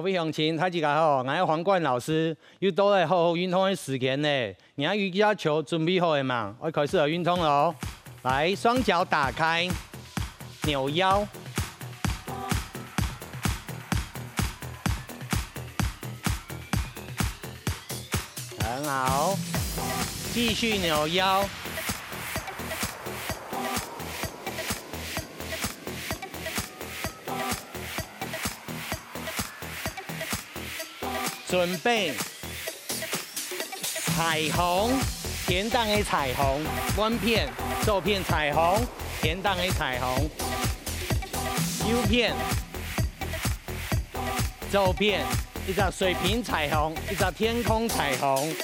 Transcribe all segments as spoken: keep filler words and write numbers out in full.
各位鄉親，大家好，𠊎係黃冠老師，又到了好好運動个時間了。你這瑜伽球準備好了嗎？愛開始來運動囉。來，雙腳打開，扭腰。很好，繼續扭腰。 準備，彩虹，天頂个彩虹，換片，左片彩虹，天頂个彩虹，右片，左片，一隻水平彩虹，一隻天空彩虹，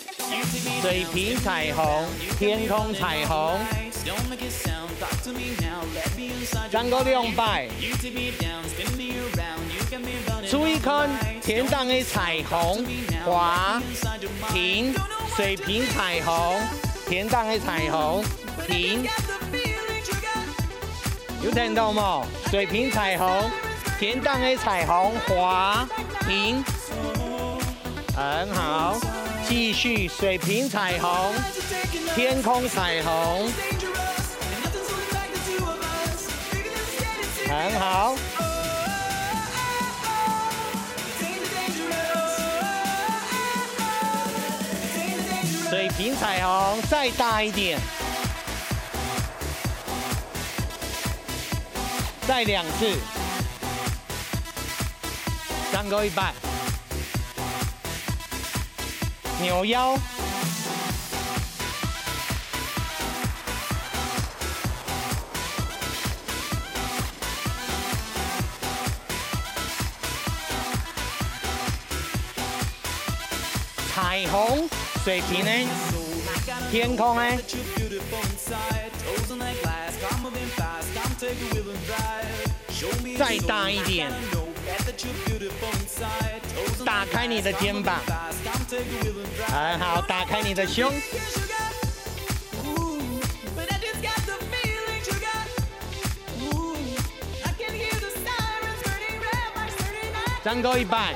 水平彩虹，天空彩虹。 正過兩擺。注意看，天頂个彩虹，花，停，水平彩虹，天頂个彩虹，停。有聽到無？水平彩虹，天頂个彩虹，花，停。 很好，繼續水平彩虹，天空彩虹。很好。水平彩虹，再大一點。再兩次。 正過一擺。扭腰。彩虹，水平个，天空个。 再大一點。打開你的肩膀。很好，打開你的胸。正過一擺。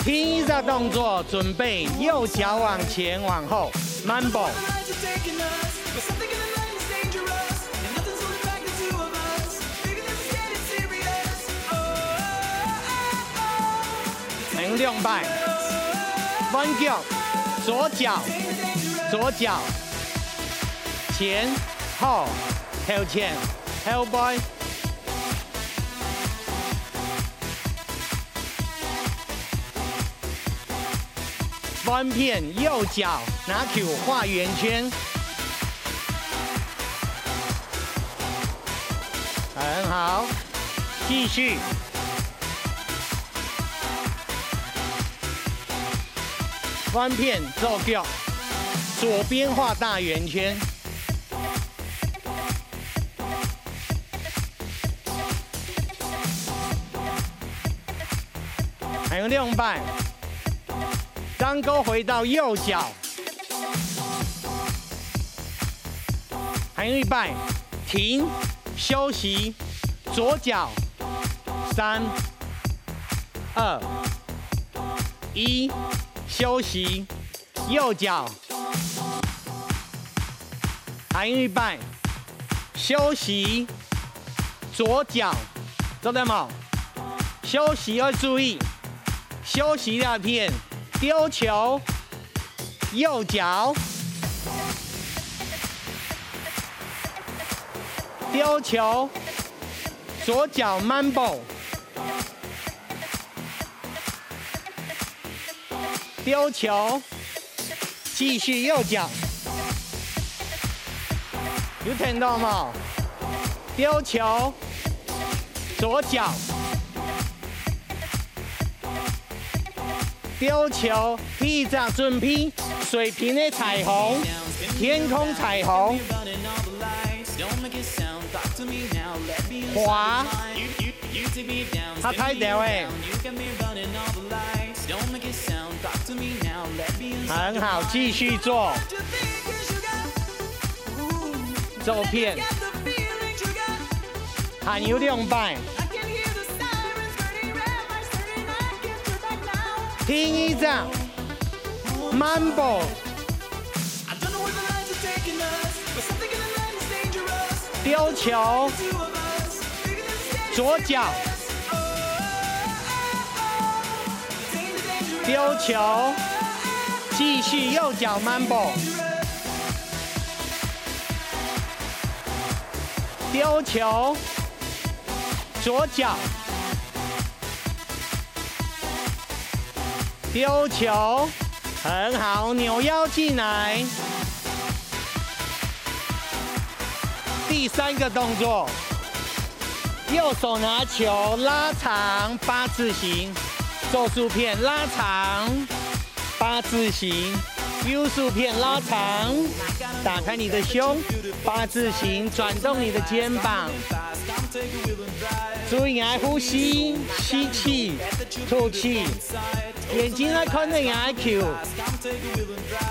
第一隻動作，準備右腳往前往後，慢步。 還有兩擺。換腳，左腳，左腳，前，後，後前，後背。 換片，右腳拿球畫圓圈。很好，繼續。換片，左腳，左邊畫大圓圈。 還有兩擺。正過回到右腳。還有一擺，停，休息，左腳，三、二、一，休息。 右腳。還有一擺，休息，左腳，做得無？休息愛注意，休息那片，丟球，右腳，丟球，左腳慢步。 丟球，繼續右腳。有聽到無？丟球，左腳。丟球，第一隻準備，水平个彩虹，天空彩虹。花， 較大條欸。很好，繼續做。左片。還有兩擺。第二隻，慢步。吊橋，左腳。吊橋，繼續右腳慢步。吊橋，左腳。 吊橋，很好，扭腰進來。第三個動作，右手拿球拉長八字形，左手片拉長八字形，右手片拉長，打開你的胸，八字形，轉動你的肩膀。注意你的呼吸，吸氣，吐氣。 眼睛愛看著你个球。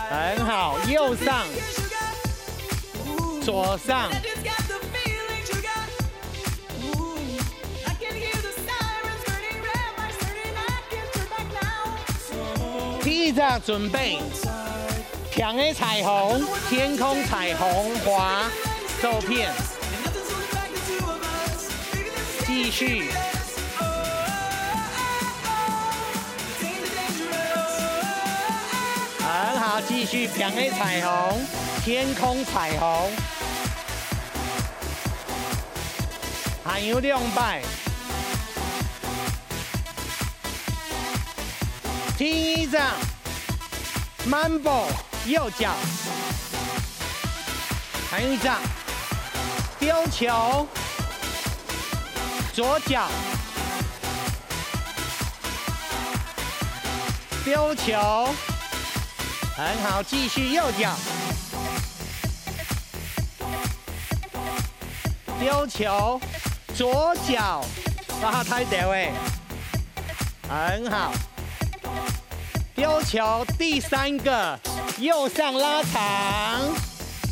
很好，右上，左上。第一隻準備， 平个彩虹，天空彩虹，畫，左片。繼續。很好，繼續，平个彩虹，天空彩虹。還有兩擺。第二隻， 慢步，右腳。還有一隻，吊橋，左腳。吊橋，很好，繼續右腳。吊橋，左腳，把它抬起來。 很好。吊橋第三個，右上拉長，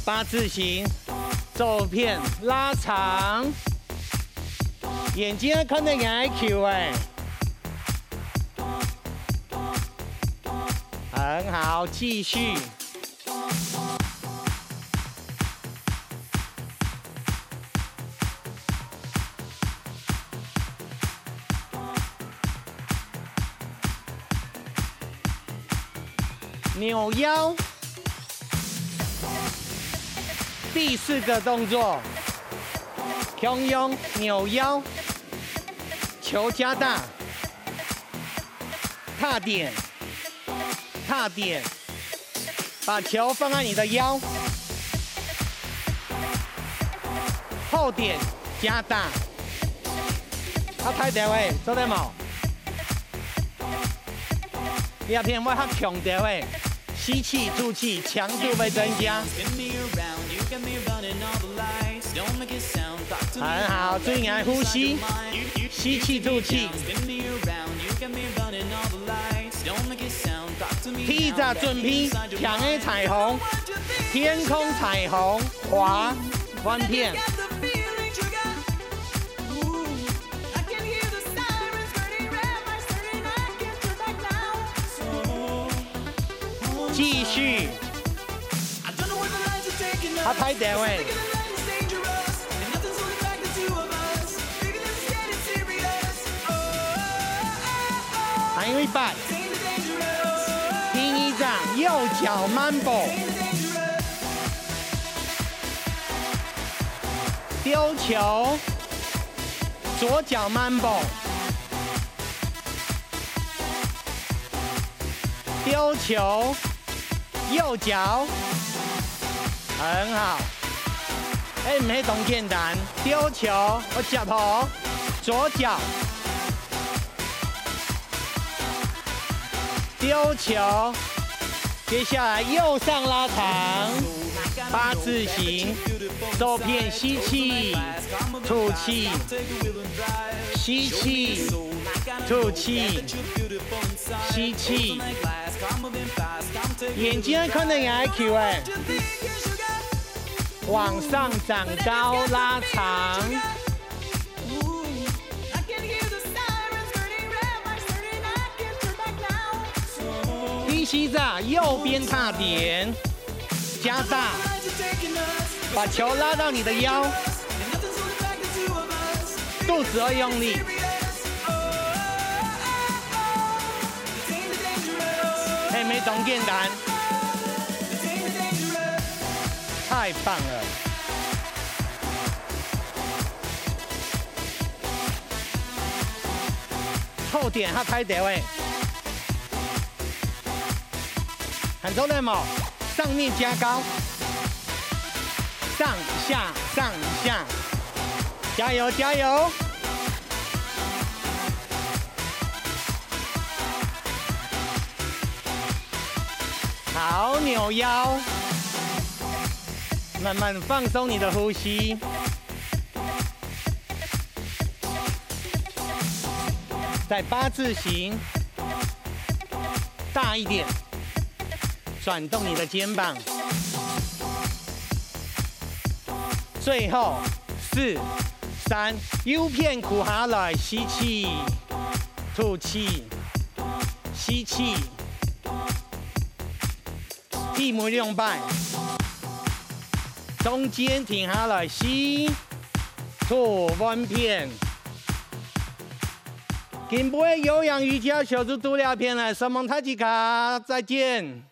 八字形，左片拉長。眼睛愛看著你个球欸。很好，繼續。 扭腰。第四個動作，共樣扭腰，球加大，踏點，踏點，把球放在你的腰，後點加大，啊，抬起來，做得無？ 這片會較強兜仔，吸氣、吐氣，強度會增加。很好，注意你个呼吸，吸氣、吐氣。第一隻準備，強个彩虹，天空彩虹，畫，翻片。 繼續。啊，太長欸。還有一擺。第二隻，右腳慢步。吊橋。 左腳慢步。吊橋，右腳。很好。欸，毋係當簡單。吊橋，愛接好。左腳。吊橋。 接下來右上拉長，八字形，左片吸氣，吐氣，吸氣，吐氣，吸氣。眼睛愛看著你个球欸，往上長高拉長。膝蓋右邊踏點，加大，把球拉到你的腰，肚子要用力。嘿，沒當簡單，太棒了！ 後點較大條欸，還做得無？上面加高，上下上下，加油加油！好，扭腰，慢慢放鬆你的呼吸。 在八字形，大一點，轉動你的肩膀。最後，四、三，右片跍下來，吸氣，吐氣，吸氣。 第五兩擺，中間停下來，吸，吐，換片。今晡日有氧瑜伽小組到這片了，承蒙大家，再見。